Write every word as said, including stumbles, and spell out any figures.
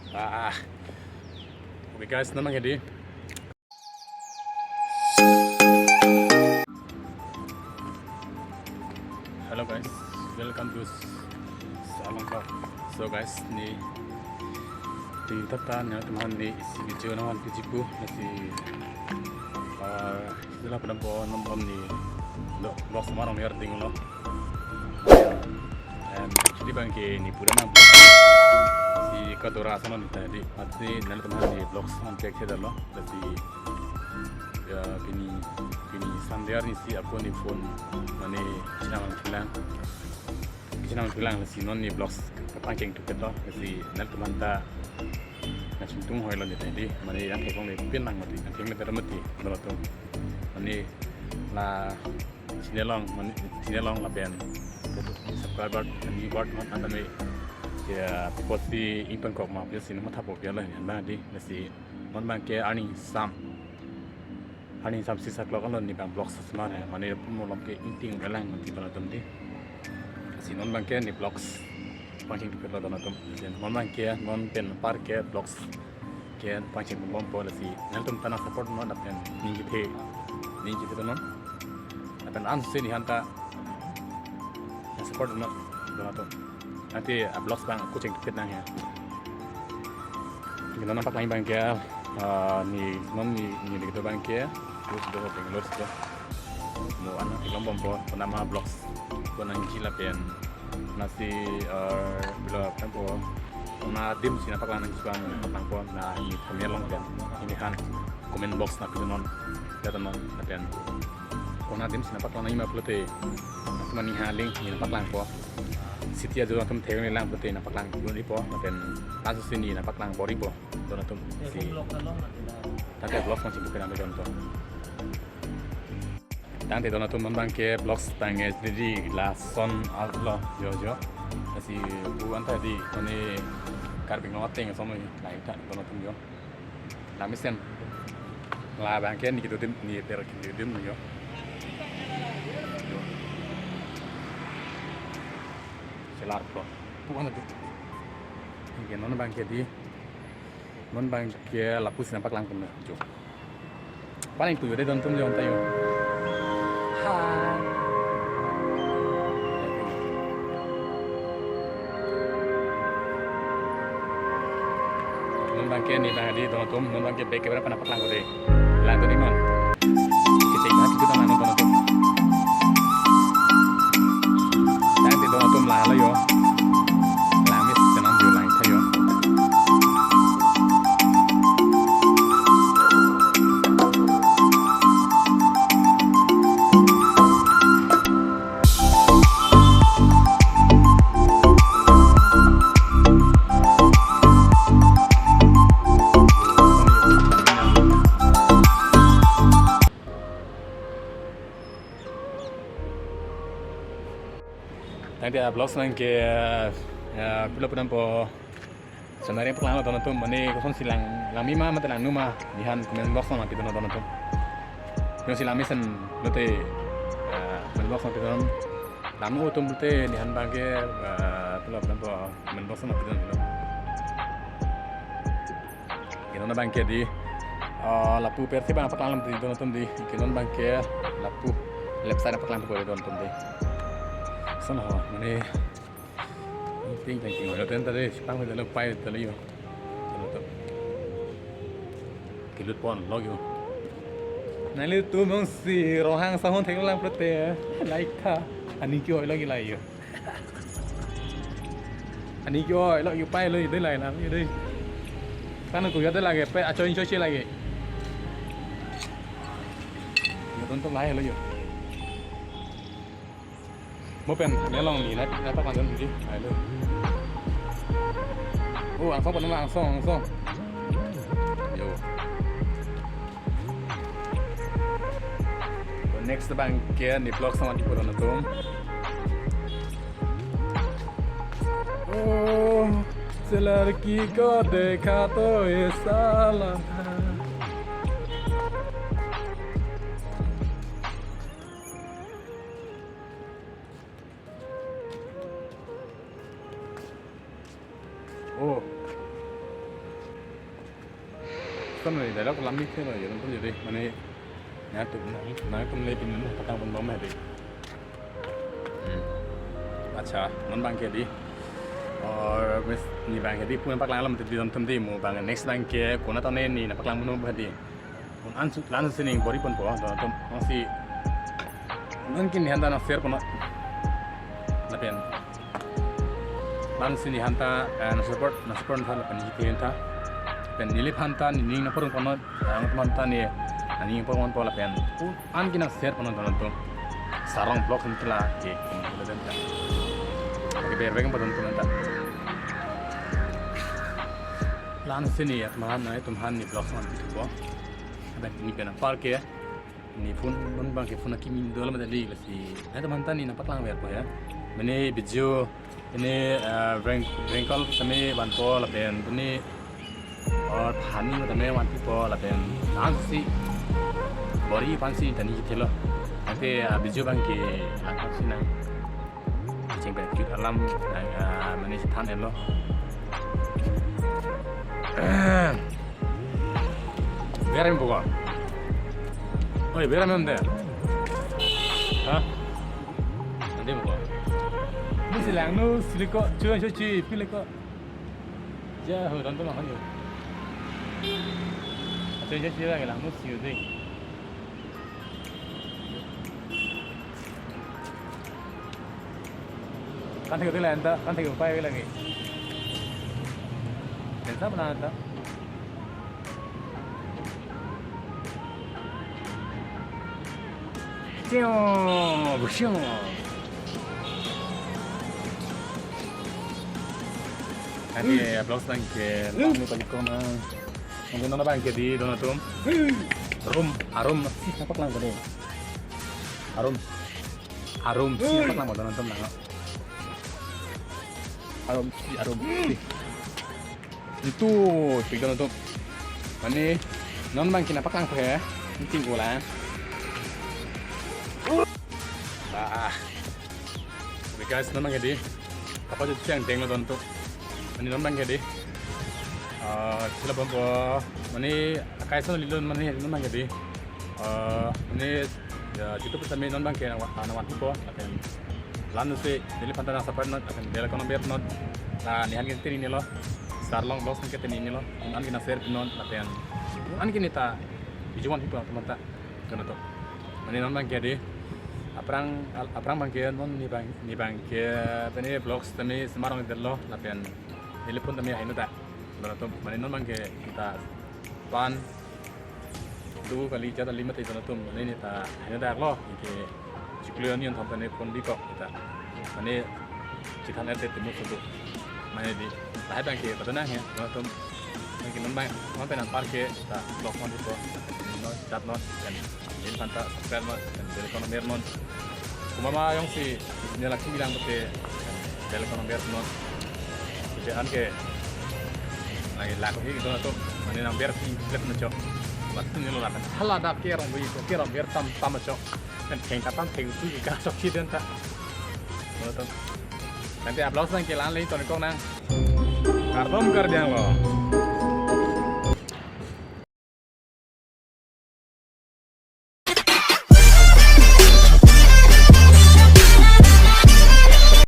Ah. Okay guys, non abang ke dei. Hello guys, welcome to Salong Vlog. So guys, ne pini tata nanglitum aphan ne isi video nangvan piji pu, lasi, ah, isi la padam po, non bom ne vlog, vlog sama rong yar ding lo. And actually abang ke ne pura nang vlog si kadora asonlo ne ta dei, mati nanglitum aphan ne vlog sama pek theda lo, lasi, ya, pini, pini Sunday arni si ako ne phone mane chinam nangkhelang, chinam nangkhelang, lasi non ne vlogs kapangcheng thupet lo, lasi nanglitum aphan ta nangchingtung hoi lo ne ta dei, mane nangtheklongle pin nang mati, nangtheklongle pin mati, don atum. Mane la channel along, mane channel along lapen subscriber, and viewer aphan tame, ya, post si ington kok ma, ya si nang matha po ya la, ya na dei, lasi non abang ke arni sam, arni sam six o'clock along ne abang vlog sama re, mane pu malom ke ingting kelang mati don atum dei. Si non abang ke ne vlogs pangcheng thupet lo don atum. Then non abang ke, non pen apar ke vlogs ke pangcheng bom po, lasi nanglitum ta nang support non lapen ning chethe, ning chethe non. Lapen ansi ne aphan ta nang support non don atum. Nanti, ah, vlogs abang ako cheng thupet nang ya. Lasi non nangpaklang abang ke, ah, ne, non ne, ne lake do abang ke, terus do Bangalore situ. Mo an theklong bom po, ko nama vlogs, ko nangji lapen, lasi, eh, pilo kan po, ko adim si nangpaklang nangji abang, nangpaklang po, na ne comment along pen, ne aphan comment box nangpi non, ya teman, lapen ko adim si nangpaklang nangji ma pulote, teman ne ha link ne nangpaklang po. City ajo atum theklong lang pulote nangpaklang dun po, lapen laso si ne nangpaklang bor-i po, don atum. Si tangte vlogs nangchingki penang don atum. Tangte don atum, non abang ke vlogs tangte dei lason alo, yo, yo. Lasi pu anta dei, mane Karbi Anglong ateng ason lo, la-an ta don atum yo. Langmesen. La abang ke ne kedo adim, ne per kedo adim yo. Yo. Chelar po. Pu anta dei. Anke non abang ke dei. Non abang ke lapu si nangpaklang tum jo. Paling pu yo dei don atum jo, anta yo. Hai. Non abang ke ne abang dei don atum, non abang ke back camera pen nangpaklang ko dei. Lang to dei non. Kecek na kita nang don atum. Tangte don atum, la lo yo. Langmesen yo, lang tha yo. Tangte, ah, vlogs abang ke, ah, pilo pu dampo. Sonari paklang lo don atum, mane kosonsi lang, langme ma mate langno ma, ne aphan comment box along nangpi dun non don atum. Kosonsi langmesen pulote, ah, comment box along nangpi dun non. Langno atum pulote ne aphan abang ke, ah, pilo pu dampo, comment box along nangpi dun non. Anke non abang ke dei, ah, lapu pen si abang paklang dei don atum dei. Anke non abang ke lapu left side paklang pu dei don atum dei. Ason ho, mane ting ting ting ho, ten ta dei, chepang ta lo, pai ta lo yo. Don atum. Kelut pon lo yo. Nanglitum jongsi Ronghang asahun theklong lang pulote, like tha. Aning ke-oi lo ke la yo. Aning ke-oi lo, yo pai lo, yo dei, lai lo yo dei. Kan ko yo dei lake, pai achoin choi che lake. Yo don atum, lai lo yo. Mo pen, ne along ne, nai, nai paklang dun dei, lai lo. Oh, angsong pen, angsong, angsong. Yo. Next abang ke ne vlog sama di pura natum. Oh, se ladki ko dekha to aisa lagta hai. Oh. Kon ni dialog lam ni thelo ya, nonton jadi, mane, nangtum, nangtum le pini nangpaklang pon bom hedi. Hmm. Accha, non abang ke di. Or miss ni abang ke di, pun paklang alam di nontum di, mo abang next abang ke konat ta ne ni nangpaklang pon bom hedi. Pun ansu, la-an si ni bor-i ponpo, nontum, nang si, non ke ni aphan ta nang share ponpo. Lapen. La-an si ni aphan ta, eh, nang support, nang support aphan lapen ni aphan ta. Lapen neliphan ta nening nangparong ponnon, eh, nangtum aphan ta ne, nening nangparong ponpo lapen. Pun an ke nang share ponnon nontum. Sarong Vlogs nang kila ke, ke, ke, ke, ke. Oke, ber beng ponnon nontum ta. La-an si ni atum aphan, nangtum aphan ni vlogs man pitu po. Lapen ni pen apar ke. Ni phone, non abang ke phone akimi do alam dali lasi. Nangtum aphan ta ni nangpaklang verpo ya. Mane video ini, eh, prank, prank call tame vanpo lapen pini, or funny tame vanpipo lapen nang si bor-i aphan si ta ni thelo. Ante, ah, video abang ke langkap si nang. Chingpet cute alam, nang, ah, mane si than elo. Ber ampo ko. Oi, ber am de. Ha? Ante mo ko. Ni si langno si le ko, chuan chuan chi, pi le ko. Ja ho, nontum ma ho yo. Chuan chuan chi langno si yo ding. Kan thek la anta, kan thek upai lagi. Tensa mana anta? Tio, bushio. Tadi vlogs abang ke, lang ni palikon na. Mungkin non abang ke di, don atum. Arum, arum, si nangpaklang tadi. Arum. Arum, si nangpaklang mo don atum nang. Arum, si, arum, si. Itu, si don atum. Mane, non abang ke nangpaklang he. Ini tinggal lah. Ah. Oke guys, non abang ke di. Apa tuh yang deng lo don atum. Mane non abang ke di. Ah, sila bombo. Mane, akai so lilon mane non abang ke di. Ah, mane, ya, YouTube tame non abang ke nang wa-, nang vanpipo. Lapen la-an si neliphan ta nang support non, lapen bell icon nang ber non. La nephan ke tini nelo. Sarlong Vlogs ke tini nelo. An ke nang share non, lapen an ke ni ta video vanpipo teman ta. Kena to. Mane non abang ke di. Aphrang, al-, aphrang abang ke non ni abang, ni abang ke pini vlogs tame semarong delo lapen neliphan tame heno ta. Don atum, mane non abang ke ta pan du kali jat ali mate don atum, mane ni ta heno ta lo, ke chiklo ni an thom tame phone di ko ta. Mane chithan erte timu sudu. Mane di, lahai abang ke, pada nang he, don atum. Mane ke non abang, non pen apar ke, ta vlog non di ko, non, chat non, kan, neliphan ta subscribe non, kan, bell icon nang ber non. Komat ma jongsi, ne laki bilang ke, bell icon nang ber non. Jadi an ke, lagi laku hi don atum, mane nang ber pin, klik na chok. Mat ni lo lakan, hala dak ke rong bui, ke rong ber tam, tam chok. Kan theng katam theng tu ka sok si den ta. Don atum. Nanti upload sang ke la-an le ton kong nang. Kardom kardiang lo.